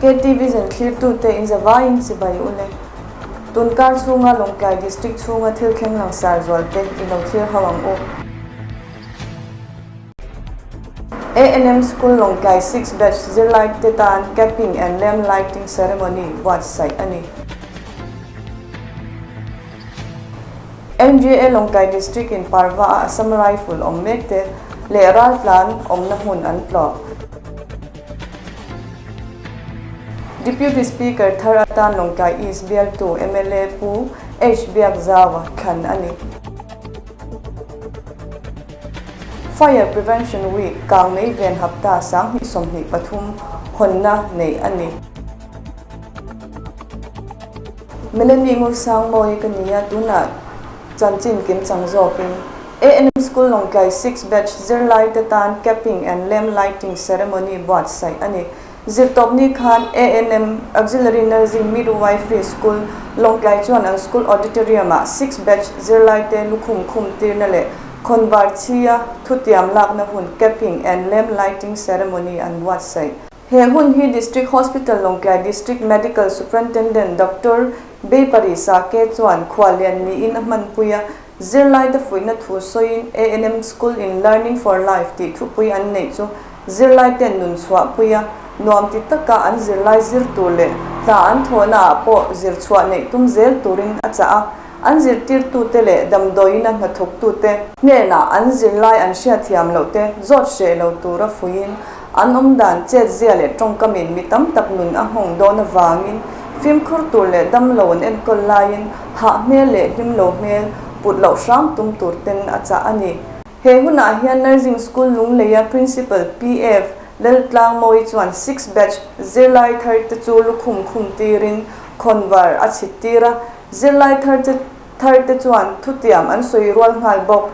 KT Vision thlirtute in zavaiin chibai u le. Tunkar chhunga Lawngtlai District chhunga thil thleng langsar zualte i lo thlir ho ang u. ANM School Lawngtlai Six Batch zirlaite tan Capping and Lamp Lighting Ceremony buatsaih a ni. MJA Lawngtlai District in Parva a Assam Rifle awm mek te leh raltlan awmna hmun an tlawh. Deputy Speaker thar atan Lawngtlai East bialtu mla Pu H Biakzaua thlan a ni. Fire Prevention Week kang mei ven hapta 2023 hawnna neih a ni. Melanie Ngursangmawi ka ni a, tunah chanchin kim chang zawkin ANM School Lawngtlai Six Batch zirlaite tan Capping and Lamp Lighting Ceremony buatsaih a ni. Zirtawpni khan ANM Auxiliary Nursing Midwifery School Lawngtlai chuan an school auditorium-ah Six Batch zirlaite lukhum khum tirna leh khawnvar chhia thutiam lakna hun Capping and Lamp Lighting Ceremony an buatsaih. He hun hi District Hospital Lawngtlai District Medical Superintendent Doctor Beipari Sake chuan khuallian niin a hmanpui a, Zirlaite fuihna thu sawiin ANM School in Learning for Life tih thupui an neih chu zirlaiten nun chhuahpui a, nuam ti taka an zirlai zir tur leh hna an thawhna ah pawh zir chhuah neih tum zel turin a chah a, an zirtirtute leh damdawiina hnathawktute hnenah an zirlai an hriatthiam loh te zawt hreh lo tura fuihin An awm dan chetzia leh tawngkamin mi tam tak nun a nghawng dawn avangin fimkhur tur leh damlo an enkawl laiin hah hmel leh hlim lo hmel put loh hram tum tur ten a chah a ni. He hunah hian Nursing School Lungleia Principal PF Laltlangmawi chuan Six Batch zirlai thar te chu lukhum khum tirin khawnvar a chhit tir a, zirlai thar che thar te chuan thutiam an sawi rual nghal bawk.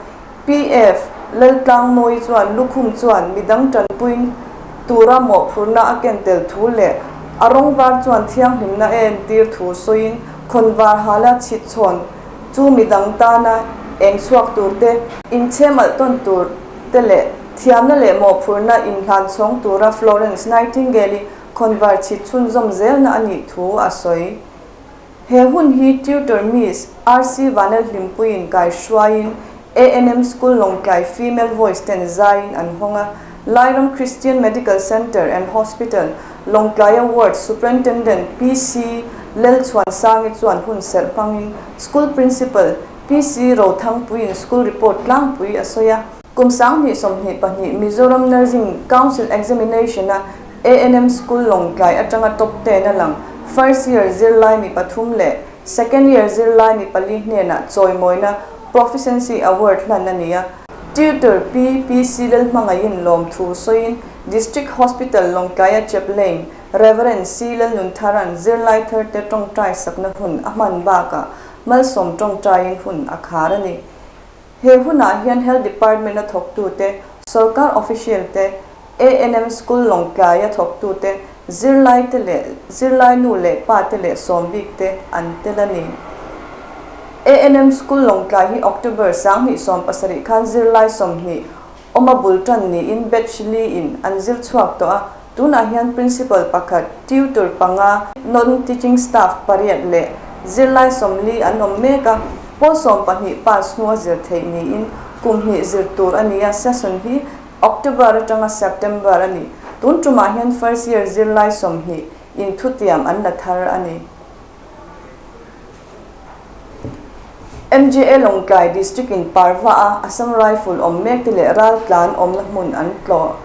PF, Laltlangmawi chuan lukhum chuan midang tanpuiin tura mawhphurhna a ken tel thu leh a rawng var chuan thianghlimna a entir thu sawiin khawnvar hala chhitchhawn chu midang tana eng chhuak tur te, inchhem alh tawn tur te leh thiamna leh mawhphurhna inhlan chhawng tura Florence Nightingale-i khawnvar chhit chhunzawm zelna a nih thu a sawi. He hun hi Tutor Miss RC Vanlalhlimpuiin kai hruaiin ANM School Lawngtlai Female Voice ten zaiin an hawng a, Lairam Christian Medical Centre and Hospital, Lawngtlaia Ward Superintendent PC Lelchhuansangi chuan hun serh hmangin School Principal PC Rothangpuiin School Report tlangpui a sawi a. Kum 2022 Mizoram Nursing Council Examination-a ANM School Lawngtlai atanga top ten a lang. First year zirlai mi pathum leh second year zirlai mi pali hnenah chawimawina Proficiency Award hlan a ni a. Tutor Pi PC Lalhmangaihin lawmthu sawiin District Hospital Lawngtlaia Chaplain Rev. C Lalnuntharan zirlai tharte tawngtai sakna hun a hman bakah malsawm tawngtaiin hun a khar a ni. He hunah hian Health Department-a thawktute, sawrkar official te, ANM School Lawngtlaia thawktute, zirlaite leh zirlai nu leh pa te leh sawm bik te an tel a ni. ANM School Lawngtlai hi October 2017 khan zirlai 20 awma bul tan niin batch li in an zir chhuak tawh a, tunah hian Principal pakhat, tutor panga, non-teaching staff pariat leh zirlai 40 an awm mek a, pawl 12 pass hnua zir theih niin kum hnih zir tur a ni a, session hi October atanga September a ni. Tun tumah hian first year zirlai 20 in thutiam an la thar a ni. MJA Lawngtlai District in Parva a Assam Rifle awm mek te leh raltlan awmna hmun an tlawh.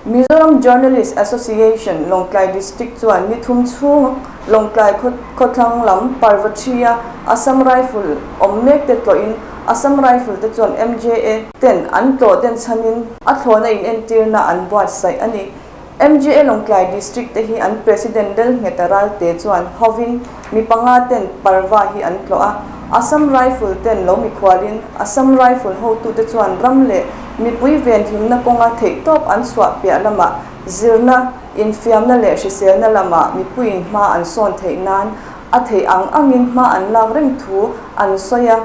Mizoram Journalist Association Lawngtlai District chuan ni thum chhung Lawngtlai khawthlang lam Parva thi a Assam Rifle awm mek te tlawhin Assam Rifle te chuan MJA ten an tlawh den chhanin a thlawhna inentirna an buatsaih a ni. MJA Lawngtlai District te hi an President Lalngheta Ralte chuan hovin mi panga ten Parva hi an tlawh a, Assam Rifle ten lo mikhualin Assam Rifle hotute chuan ram leh mipui venhimna kawnga theihtawp an chhuah piah lamah zirna, infiamna leh hriselna lamah mipuiin hma an sawn theih nan a theih ang angin hma an lak reng thu an sawi a.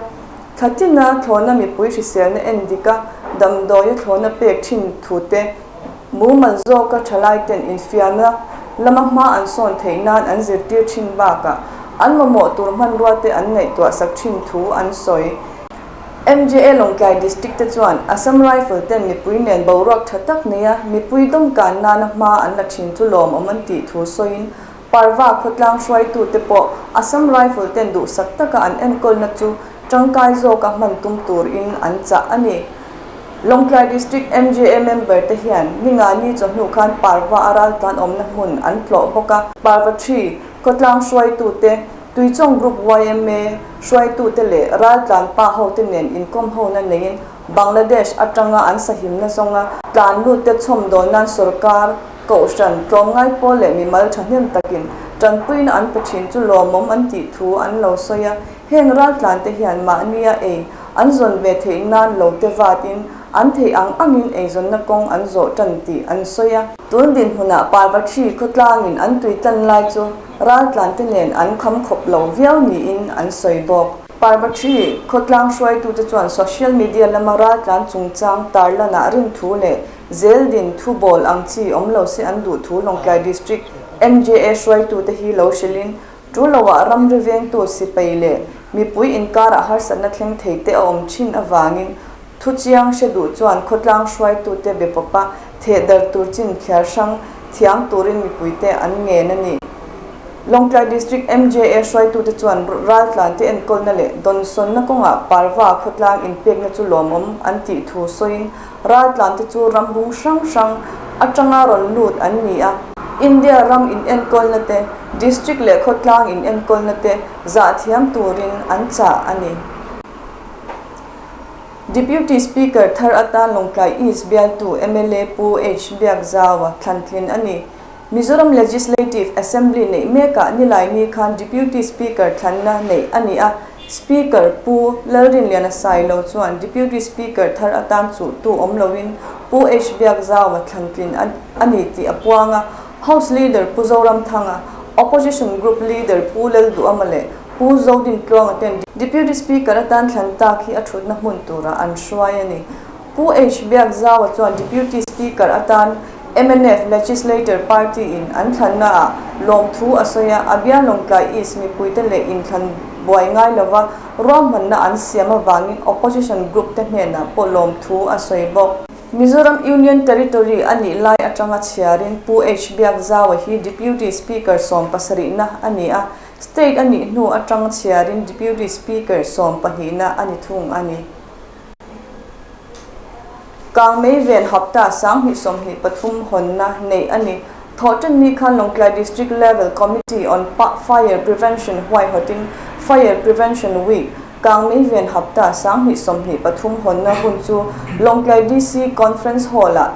Thlatina thlawhna mipui hriselna en dik a, damdawia thlawhna pek thin thute Mumal zawka thalaiten infiamna lama hma an sawn theih nan an zirtir thin bakah an mamawh tur hmanrua te an ngaihtuah sak thin thu an sawi. MJA Lawngtlai District te chuan Assam Rifle ten mipui nen boruak tha tak neia mipui dawmkan nana hma an la thin chu lawmawm an tih thu sawiin Parva khawtlang hruaitute pawh Assam Rifle ten duhsak taka an enkawlna chu tangkai zawka hman tum turin an chah a ni. Lawngtlai District MJA member te hian Ningani chawhnu khan Parva a raltlan awmna hmun an tlawh bawk a. Parva Three khawtlang hruaitute, Tuichawng Group yma hruaitute leh raltlan pa hote nen inkawm hona neiin Bangladesh atanga an sahimna zawnga tlan lutte chhawmdawl nan sorkar Kohhran, tlawmngai pawl leh mimal thahnem takin tanpuina an pe thin chu lawmawm an tih thu an lo sawi a, heng raltlante hian mahnia ei an zawn ve theih nan lo te vatin an theih ang angin eizawnna kawng an zawh tan tih an sawi a. Tun dinhmunah Parvathi khawtlangin an tui tlan lai chu raltlante nen an kham khawp lo viau niin an sawi bawk. Parvathi khawtlang hruaitute chuan social media lama raltlan chungchang tarlanah rinthu leh Zeldin thu bawl ang chi awm lo se an duh thu Lawngtlai District MJA hruaitute hi lo hrilhin tu loah ramri vengtu sipai leh mipui inkarah harsatna thleng thei te a awm thin avangin thu chiang hre duh chuan khawtlang hruaitute be pawpa thehdar tur chin thliar hrang thiam turin mipuite an ngen a ni. Lawngtlai District MJA hruaitute chuan raltlante enkawlna leh dawnsawnna kawngah Parva khawtlang inpekna chu lawmawm an tih thu sawiin Raltlante chu ram bung hrang hrang atanga rawn lut an ni a. India ram inenkawlna te, district leh khawtlang inenkawlna te zah thiam turin an chah a ni. Deputy Speaker thar atan Lawngtlai East bialtu mla Pu H Biakzaua thlantlin a ni. Mizoram Legislative Assembly neih mekah Nilaini khan Deputy Speaker thlanna neih a ni a, Speaker Pu Lalrinliana Sailo chuan Deputy Speaker thar atan chuhtu awm loin Pu H Biakzaua thlantlin a ni tih a puang a, House Leader Pu Zoramthanga, Opposition Group Leader Pu Lalduhama leh Pu Zodintluanga ten Deputy Speaker atan thlan tak hi a thutna hmun turah an hruai a ni. Pu H Biakzaua chuan Deputy Speaker atan mnf Legislator Party in an thlannaah lawmthu a sawi a, a bial Lawngtlai East mipuite leh inthlan buai ngai lova ruahmanna an siam avangin Opposition Group te hnenah pawh lawmthu a sawi bawk. Mizoram Union Territory a nih lai atanga chhiarin Pu H Biakzaua hi Deputy Speaker sawmpasarihna a ni a, State a nih hnu atang chhiarin Deputy Speaker sawmpahnihna a ni thung a ni. Kangmei ven hapta 2023 hawnna neih a ni. Thawhṭanni khan Lawngtlai District Level Committee on Fire Prevention huaihawtin Fire Prevention Week, Kangmei ven hapta 2023 hawnna hun chu Lawngtlai DC Conference Hall-ah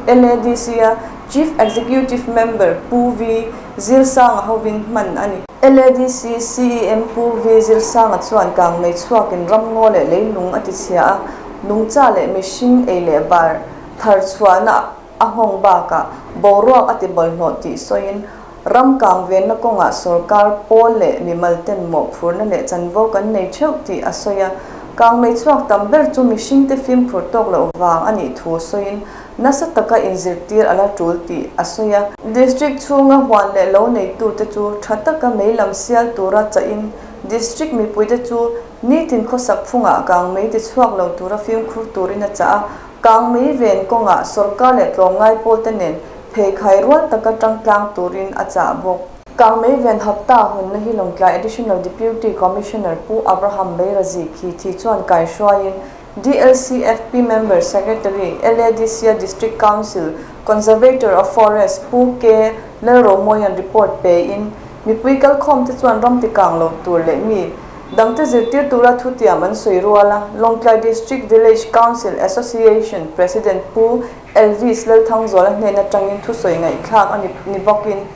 LADC-a Chief Executive Member Pu V Zirsanga hovin hman a ni. LADC CEM Pu V Zirsanga chuan kangmei chhuakin ramngaw leh leilung a tichhia a, nungcha leh mihring ei leh bar thar chhuahna a nghawng bakah boruak a ti bawlhhlawh tih sawiin ram kang venna kawngah sorkar pawl leh mimal ten mawhphurhna leh chanvo kan nei theuh tih a sawi a. Kangmei chhuak tam ber chu mihringte fimkhur tawk loh vang a nih thu sawiin Nasa taka inzirtir a la tul tih a sawi a. District chhunga huan leh lo neitute chu tha taka mei lam sial tura chahin District mipuite chu nitin khawsak phungah kangmei ti chhuak lo tura fimkhur turin a chah a. Kangmei ven kawngah sorkar leh tlawmngai pawlte nen pheikhai rual taka tangtlang turin a chah bawk. Kangmei ven hapta hawnna hi Lawngtlai Additional Deputy Commissioner Pu Abraham Beirazi khi thi chuan kaihruaiin DLCFP Member Secretary, LADC-a District Council Conservator of Forest Pu K. Lalromawia'n report pein, mipui kalkhawmte chuan ram tikang lo tur leh mi dangte zirtir tura thutiam an sawi rual a, Lawngtlai District Village Council Association President Pu Elvis Lalthangzuala hnen atangin thusawi ngaihthlak a ni bawkin,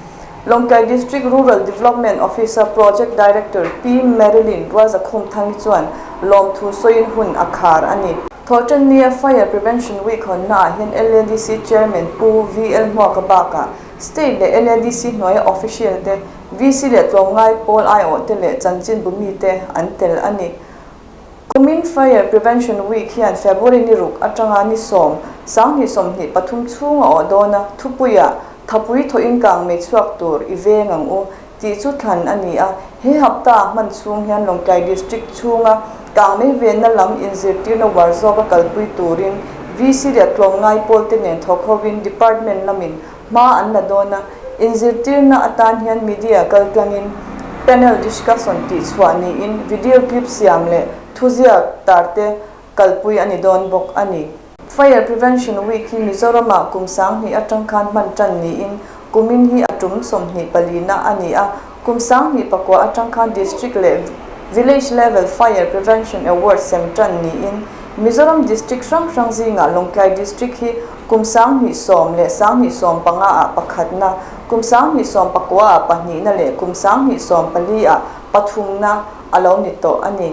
Lawngtlai District Rural Development Office-a Project Director Pi Marilyn Rualzakhumthangi chuan lawmthu sawiin hun a khar a ni. Thawhṭannia Fire Prevention Week hawnnaah hian LADC Chairman Pu VL Hmuaka bakah State leh LADC hnuaia official te, VC leh tlawmngai pawl aiawhte leh chanchinbu mite an tel a ni. Kumin Fire Prevention Week hian February ni ruk atanga ni sawm, 2023 chhung a awh dawn a, thupuiah. Thapui thawhin kang mei chhuak tur i veng ang u tih chu thlan a ni a. He hapta hman chhung hian Lawngtlai District chhunga kang mei venna lam inzirtirna uar zawka kalpui turin VC leh tlawmngai pawlte nen thawk hovin Department lamin hma an la dawn a. Inzirtirna atan hian media kaltlangin panel discussion tih chhuah niin video clip siam leh thuziak tarte kalpui a ni dawn bawk a ni. Fire Prevention Week hi Mizoramah kum 2000 atang khan hman tan niin kumin hi a tum 24 na a ni a. Kum 2009 atang khan District leh Village Level Fire Prevention Award sem tan niin Mizoram District hrang hrang zingah Lawngtlai District hi kum 2010 leh 2015 ah pakhatna, kum 2019 ah pahnihna leh kum 2014 ah pathumna a lo ni tawh a ni.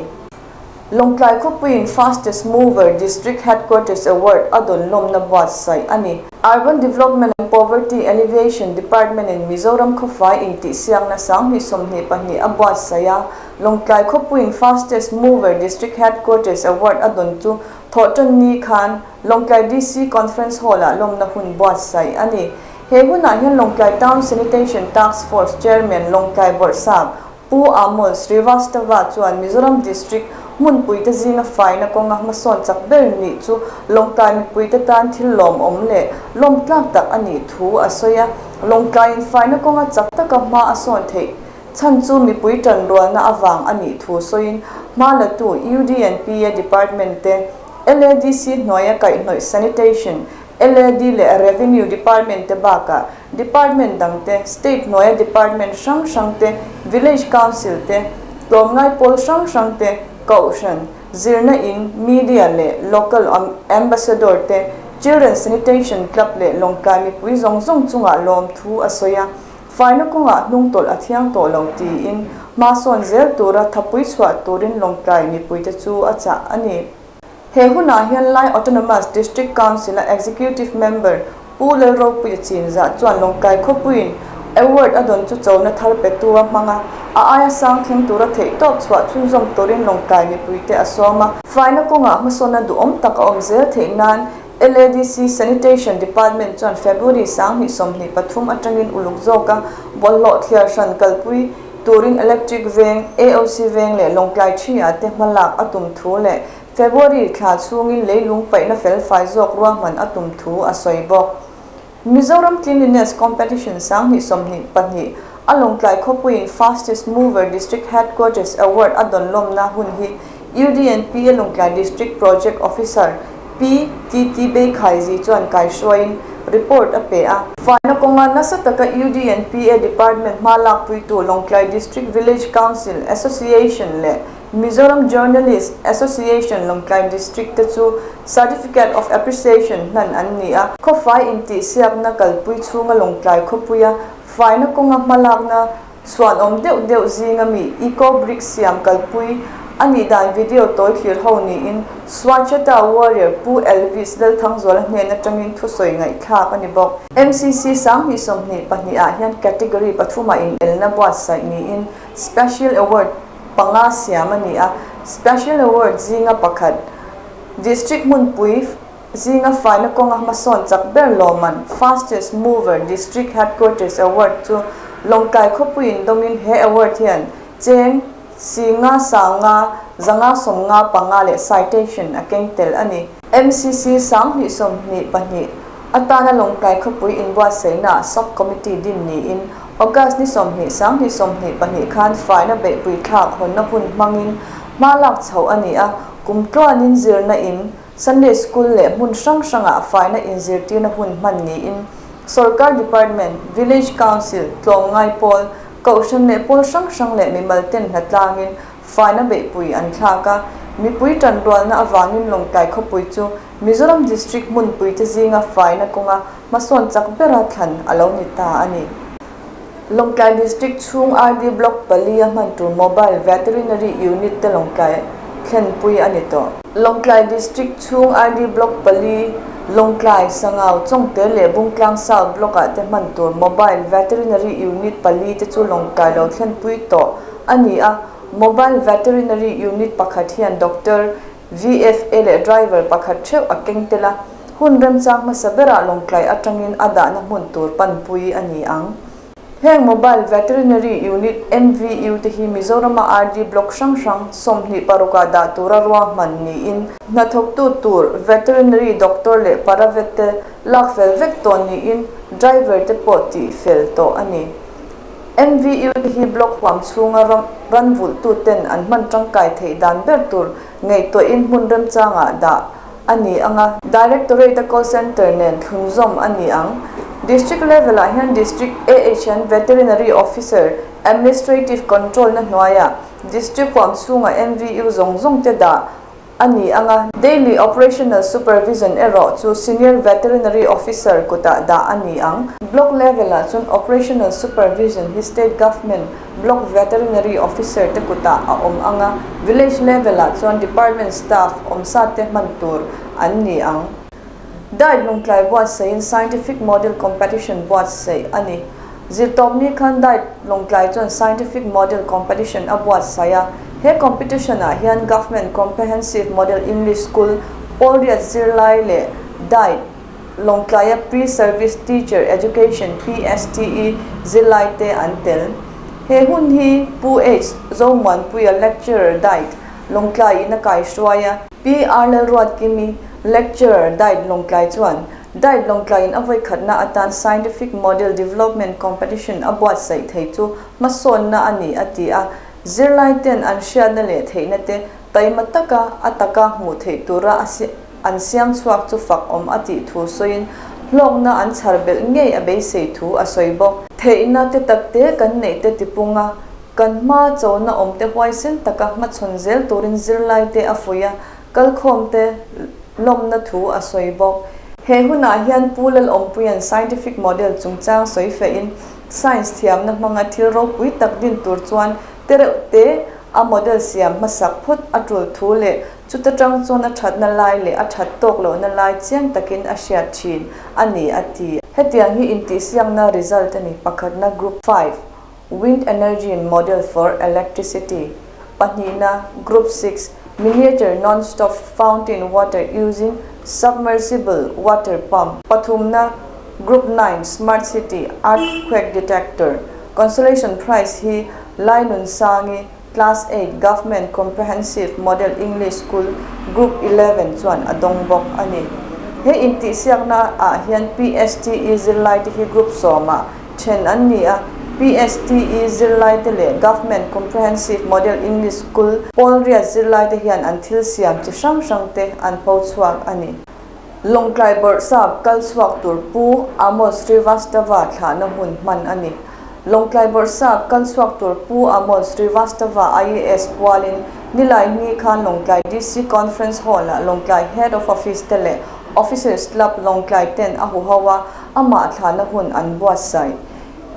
Lawngtlai khawpuiin Fastest Mover District Headquarters Award a dawn lawmna buatsaih a ni. Urban Development and Poverty Alleviation Department in Mizoram khawfai intihsiakna 2022 a buatsaih a, Lawngtlai khawpuiin Fastest Mover District Headquarters Award a dawn chu Thawhtanni khan Lawngtlai DC Conference Hall-ah lawmna hun buatsaih a ni. He hunah hian Lawngtlai Town Sanitation Task Force Chairman Lawngtlai Bawrhsap Pu Amol Srivastava chuan Mizoram District hmunpuite zinga faina kawnga hmasawn chak ber nih chu Lawngtlai mipuite tan thil lawmawm leh lawmtlak tak a nih thu a sawi a. Lawngtlaiin faina kawnga chak taka hma a sawn theih chhan chu mipui tanrualna avang a nih thu sawiin hma latu UDNPA Department te, LADC hnuaia kaihhnawih Sanitation, LAD leh Revenue Department te bakah Department dang te, State hnuaia Department hrang hrang te, Village Council te, tlawmngai pawl hrang hrang te, Kohhran, zirna in, Media leh Local Ambassador te, Children Sanitation Club leh Lawngtlai mipui zawng zawng chungah lawmthu a sawi a. Faina kawngah hnungtawlh a thiang tawh lo tiin hma sawn zel tura thapui chhuah turin Lawngtlai mipuite chu a chah a ni. He hunah hian Lai Autonomous District Council-a Executive Member Pu Lalropuia Chinzah chuan Lawngtlai khawpuiin Award a dawn chu chona thar petu a hmang a, a aia sang thleng tura theihtawp chhuah chhunzawm turin Lawngtlai mipuite a sawm a. Faina kawngah hmasawnna duhawm tak a awm zel theih nan LADC Sanitation Department chuan February 2023 atangin uluk zawka bawlhhlawh thliar hran kalpui turin Electric Veng, AOC Veng leh Lawngtlai Thi-ah te hmalak a tum thu leh February thla chhungin leilung paihna felfai zawk ruahman a tum thu a sawi bawk. Mizoram Cleanliness Competition 2022 a Lawngtlai khawpuiin Fastest Mover District Headquarters Award a dawn lawmna hun hi UDNPA Lawngtlai District Project Officer Pi TT Beikhaiji chuan kaihruaiin report a pe a. Faina kawnga nasa taka UDNPA Department hma lakpuitu Lawngtlai District Village Council Association leh Mizoram Journalist Association Lawngtlai District te chu Certificate of Appreciation hlan an ni a. Khawfai intihsiakna kalpui chhunga Lawngtlai khawpuia faina kawnga hmalakna chhuanawm deuh deuh zinga mi Eco Brick siam kalpui a nih dan video tawi thlir ho niin Swachhata Warrior Pu Elvis Lalthangzuala hnen atangin thusawi ngaihthlak a ni bawk. MCC 2022 ah hian category pathumah inelna buatsaih niin Special Award panga siam a ni a, Special Award zinga pakhat, District hmunpui zinga faina kawnga hmasawn chak ber lawmman, Fastest Mover District Headquarters Award chu Lawngtlai khawpuiin dawngin he award hian cheng 9 5 195 leh citation a keng tel a ni. MCC 2022 atana Lawngtlai khawpui inbuatsaihnaah Sub-Committee din niin August ni 20 2022 khan faina beihpui thlak hawnna hun hmangin hma lak chhoh a ni a, kum tluanin zirna in, Sunday School leh hmun hrang hrangah faina inzirtirna hun hman niin Sorkar Department, Village Council, tlawmngai pawl, Kohhran leh pawl hrang hrang leh mimal ten hnatlangin faina beihpui an thlak a, mipui tanrualna avangin Lawngtlai khawpui chu Mizoram District hmunpuite zinga faina kawnga hmasawn chak bera thlan a lo ni ta a ni. Lawngtlai District chhung RD Block pali a hman tur Mobile Veterinary Unit te Lawngtlai thlenpui a ni tawh. Lawngtlai District chhung RD Block pali, Lawngtlai, Sangau, Chawngte leh Bungtlang South Block-ah te hman tur Mobile Veterinary Unit pali te chu Lawngtlai lo thlenpui tawh a ni a. Mobile Veterinary Unit pakhat hian Doctor, VFA leh driver pakhat theuh a keng tel a. Hun remchang hmasa berah Lawngtlai atangin a dahna hmun tur panpui a ni ang. Heng Mobile Veterinary Unit, MVU, te hi Mizorama RD Block hrang hrang 26 ah dah tura ruahman niin hnathawktu tur Veterinary Doctor leh Paravet te lak fel vek tawh niin driver te pawh tih fel tawh a ni. MVU te hi Block huam chhunga ranvulhtu ten an hman tangkai theih dan ber tur ngaihtuahin hmun remchangah dah a ni ang a. Directorate a Call Centre nen thlunzawm a ni ang. District level ah hian District AHN Veterinary Officer Administrative Control na hnuaiah District huam chhunga MVU zawng zawng te dah a ni ang a. Daily Operational Supervision erawh chu Senior Veterinary Officer kutah dah a ni ang. Block level ah chuan Operational Supervision hi State Government Block Veterinary Officer te kutah a awm ang a, Village level ah chuan Department staff awmsa te hman tur an ni ang. Diet Lawngtlai buatsaihin Scientific Model Competition buatsaih a ni. Zirtawpni khan Diet Lawngtlai chuan Scientific Model Competition a buatsaih a, he competition ah hian Government Comprehensive Model English School, Pawlriat zirlai leh Diet Lawngtlaia Pre-Service Teacher Education, PSTE, zirlaite an tel. He hun hi Pu H. Zomuanpuia Lecturer Diet, Lawngtlaiin a kaihruai a. Pi Arnel Ruatkimi, Lecturer, Diet Lawngtlai chuan Diet Lawngtlaiin a vawikhatna atan Scientific Model Development Competition a buatsaih thei chu hmasawnna a ni a ti a. Zirlaiten an hriatna leh theihna te taima taka a taka hmuh theih tura a An siam chhuak chu fak awm a tih thu sawiin hlawkna an chhar belh ngei a beisei thu a sawi bawk. Theihna te takte kan neih te tipung a, kan hma chona awm te huaisen taka hmachhawn zel turin zirlaite a fuih a, kalkhawmte lawmna thu a sawi bawk. He hunah hian Pu Lalawmpuia'n scientific model chungchang sawi fehin science thiamna hmanga thil ropui tak din tur chuan tereuh te a model siam hmasak phawt a tul thu leh Chuta tang chuan a thatna lai leh a that tawk lohna lai chiang takin a hriat thin a ni, a ti. Hetiang hi intihsiakna result a ni. Pakhatna Group 5, Wind Energy Model for Electricity, Pahnihna Group 6, Miniature Non-Stop Fountain Water Using Submersible Water Pump, Pathumna Group 9, Smart City Earthquake Detector. Consolation Prize hi Lainunsangi, Class 8, Government Comprehensive Model English School, Group 11 chuan a dawng bawk a ni. He intihsiakna ah hian PSTE zirlaite hi Group 10 ah then an ni a, PSTE zirlaite leh Government Comprehensive Model English School Pawlriat zirlaite hian an thil siam chi hrang hrangte an pho chhuak a ni. Lawngtlai Bawrhsap kal chhuak tur Pu Amos Srivastava thlahna hun hman a ni. Lawngtlai Bawrhsap kal chhuak tur Pu Amos Srivastava IAS pualin Nilaini khan Lawngtlai DC Conference Hall-ah Lawngtlai Head of Office te leh Officers Club Lawngtlai ten a huho a, amah thlahna hun an buatsaih.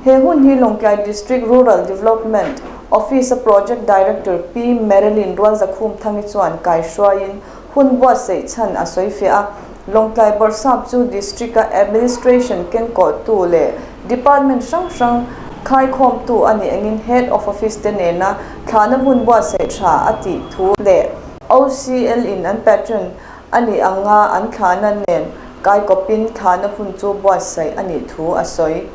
He hun hi Lawngtlai District Rural Development Office-a Project Director Pi Marilyn Rualzakhumthangi chuan kaihruaiin Hun buatsaih chhan a sawi fiah a, Lawngtlai Bawrhsap chu District-a Administration kenkawhtu leh Department hrang hrang khaikhawmtu a nih angin Head of Office te nena thlahna hun buatsaih tha a tih thu leh OCL in an patron a nih anga an thlahna nen kaikawpin thlahna hun chu buatsaih a nih thu a sawi.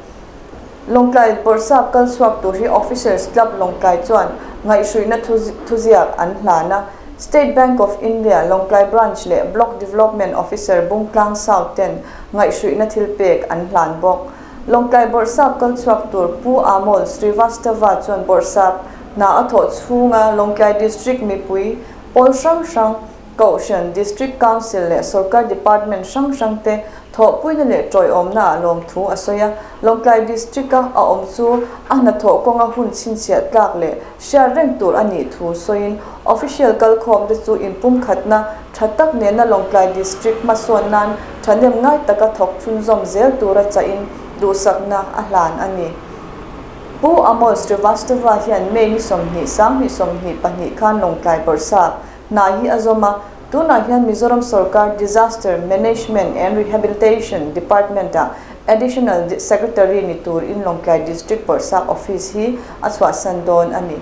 Lawngtlai Bawrhsap kal chhuak tur hi Officers Club Lawngtlai chuan ngaihhruihna thuziak an hlan a, State Bank of India Lawngtlai Branch leh Block Development Officer Bungtlang South ten ngaihhruihna thil pek an hlan bawk. Lawngtlai Bawrhsap kal chhuak tur Pu Amol Srivastava chuan Bawrhsap hna a thawh chhunga Lawngtlai District mipui pawl hrang hrang Kohhran, District Council leh Sorkar Department hrang hrang te thawhpuina leh tawiawmna ah lawmthu a sawi a. Lawngtlai District-a a awm chu a hnathawh kawnga hun chhinchhiah tlak leh hriat reng tur a nih thu sawiin official kalkhawm te chu inpumkhatna tha tak nena Lawngtlai District hmasawn nan thahnem ngai taka thawk chhunzawm zel tura chahin duhsakna a hlan a ni. Pu Amol Srivastava hian May ni 20, 2022 khan Lawngtlai Bawrhsap Hna hi a zawm a, tunah hian Mizoram sorkar Disaster Management and Rehabilitation Department-ah Additional Secretary ni tur in Lawngtlai District Bawrhsap Office hi a chhuahsan dawn a ni.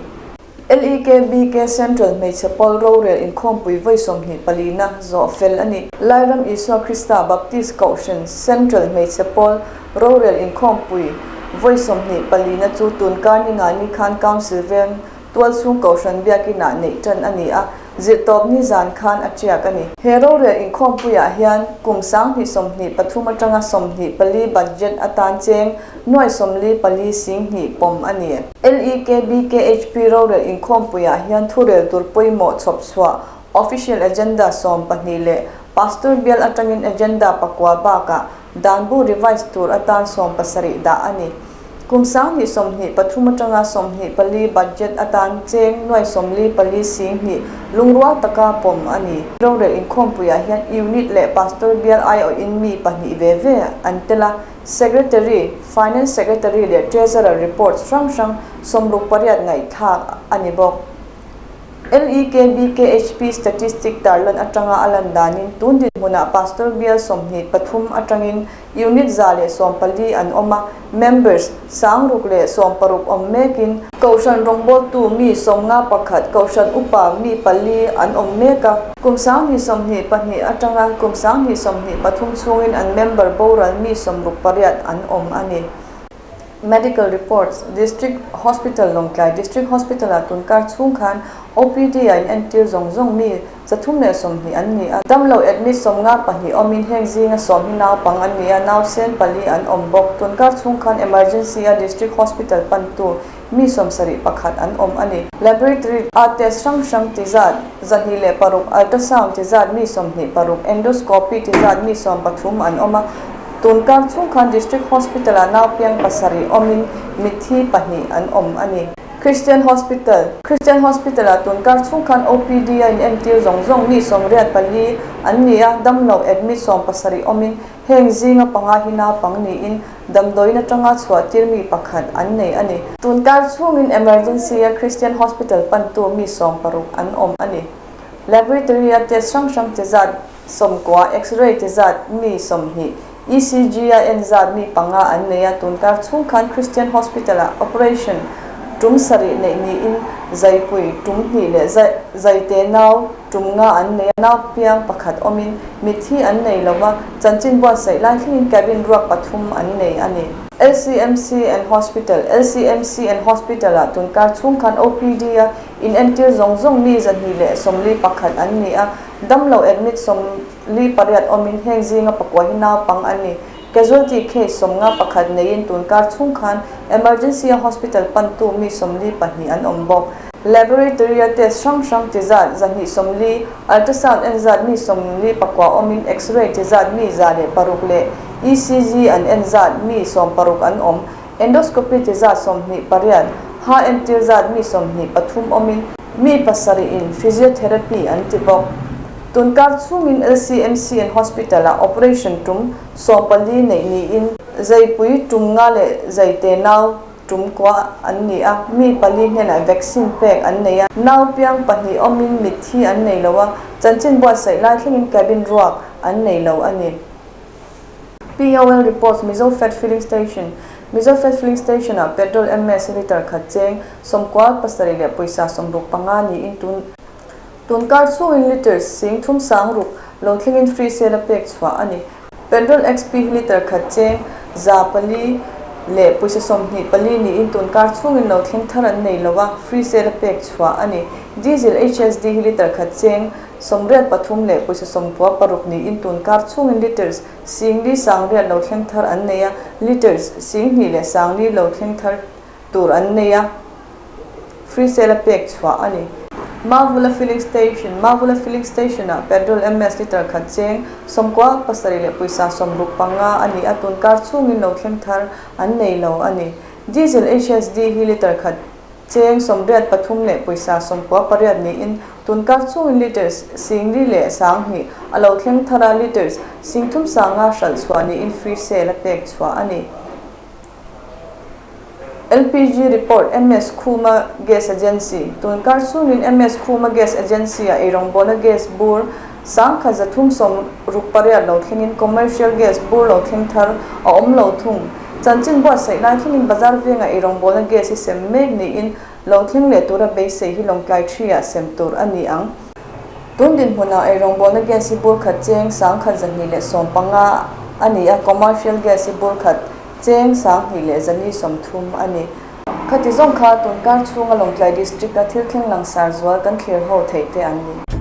LEKBK Central Hmeichhe Pawl Rorel Inkhawmpui vawi 20 palina zawh fel a ni. Lairam Isua Krista Baptist Kohhran Central Hmeichhe Pawl Rorel Inkhawmpui vawi 20 palina chu tunkar ningani khan Council Veng Tualchhung Kohhran Biakinah neih tan a ni a, zirtawpni zan khan a tiak a ni. He rorel inkhawmpuiah hian kum 2023 atanga 24 budget atan cheng nuai 44 sing hnih pawm a ni. LEKBKHP rorel inkhawmpuiah hian thurel tur pawimawh chhawp chhuah official agenda 12 leh Pastor bial atangin agenda pakua bakah danbu revise tur atan 17 dah a ni. Kum 2023 atanga 24 budget atan cheng nuai 44 sing hnih lungrual taka pawm a ni. Rorel inkhawmpuiah hian unit leh pastor bial aiawhin mi pahnih ve ve an tel a, secretary, finance secretary leh treasurer reports hrang hrang 68 ngaihthlak a ni bawk. LEKBKHP statistic tarlan atanga a lan danin tun dinhmunah pastor bial 23 atangin unit 114 an awm a, members 660 awm mekin Kohhran rawngbawltu mi 51, Kohhran upa mi pali an awm mek a. Kum 2022 atanga kum 2023 chhungin an member boral mi 68 an awm a ni. Medical reports, District Hospital Lawngtlai District Hospital-ah tunkar chhung khan OPD a inentir zawng zawng mi 320 an ni a. Damlo admit 52 awmin heng zinga 10 hi naupang an ni a, nausen pali an awm bawk. Tunkar chhung khan emergency a District Hospital pantu mi 71 an awm a ni. Laboratory a test hrang hrang ti zat 206, ultrasound ti zat mi 26, endoscopy ti zat mi 13 an awm a. Tunkar chhung khan District Hospital-ah naupiang pasarih awmin mitthi pahnih an awm a ni. Christian Hospital, Christian Hospital-ah tunkar chhung khan OPD a inentir zawng zawng mi 84 an ni a, damlo admit 70 awmin heng zinga panga hi naupang niin damdawiin atanga chhuah tir mi pakhat an nei a ni. Tunkar chhungin emergency a Christian Hospital pantu mi 60 an awm a ni. Laboratory a test hrang hrang ti zat 90, X-ray ti zat mi 20, ECG a en zat mi panga an nei a, tunkar chhung khan Christian Hospital-ah operation tum sarih neih niin zaipui tum hnih leh zaite nau tum nga an nei a, nau piang pakhat awmin mitthi an nei lo va, chanchin buatsaih lai thlengin cabin ruak pathum an nei a ni. LCMC and Hospital, LCMC and Hospital-ah tunkar chhung khan OPD a inentir zawng zawng mi 241 an ni a, damlo admit 48 awmin heng zinga pakua hi naupang an ni. Casualty case 51 neiin tunkar chhung khan emergency a hospital pantu mi 42 an awm bawk. Laboratory a test hrang hrang ti zat 240, ultrasound en zat mi 49 awmin x-ray ti zat mi 106 leh ECG an en zat mi 60 an awm. Endoscopy ti zat 28, ha entir zat mi 23 awmin mi pasarih in physiotherapy an ti bawk. Tunkar chhungin LCMC and Hospital-ah operation tum 14 neih niin zaipui tum nga leh zaite nau tum kua an ni a, mi pali hnenah vaccine pek an nei a, nau piang pahnih awmin mitthi an nei lo a, chanchin buatsaih lai thlengin cabin ruak an nei lo a ni. POL reports, Mizo Fat Filling Station, Mizo Fat Filling Station-ah petrol MS litre khat cheng 97 leh pawisa 65 niin tun Tunkar chhungin litres 3600 lo thlengin free sale a pek chhuah a ni. Petrol XP hi litre khat cheng 400 leh pawisa 24 niin tunkar chhungin lo thleng thar an nei lo a, free sale a pek chhuah a ni. Diesel HSD hi litre khat cheng 83 leh pawisa 96 niin tunkar chhungin litres 4800 lo thleng thar an nei a, litres 2400 lo thleng thar tur an nei a, free sale a pek chhuah a ni. Mavula Filling Station, Mavula Filling Station-ah petrol MS litre khat cheng 97 leh pawisa 65 a ni a, tunkar chhungin lo thleng thar an nei lo a ni. Diesel HSD hi litre khat cheng 83 leh pawisa 98 niin tunkar chhungin litres 4200 a lo thleng thar a, litres 3500 hralh chhuah niin free sale a pek chhuah a ni. LPG report, MS Khuma Gas Agency, Tunkar chhungin MS Khuma Gas Agency-ah eirawngbawlna gas bur 1368 lo thlengin commercial gas bur lo thleng thar a awm lo thung. Chanchin buatsaih lai thlengin bazar vengah eirawngbawlna gas hi sem mek niin Lo thleng leh tura beisei hi Lawngtlai ṭhi-ah sem tur a ni ang. Tun dinhmunah eirawngbawlna gas hi bur khat cheng 1215 a ni a, commercial gas hi bur khat cheng 2130 a ni. Khati zawng kha tunkar chhunga Lawngtlai District-a thil thleng langsar zual kan thlir ho theih te an ni.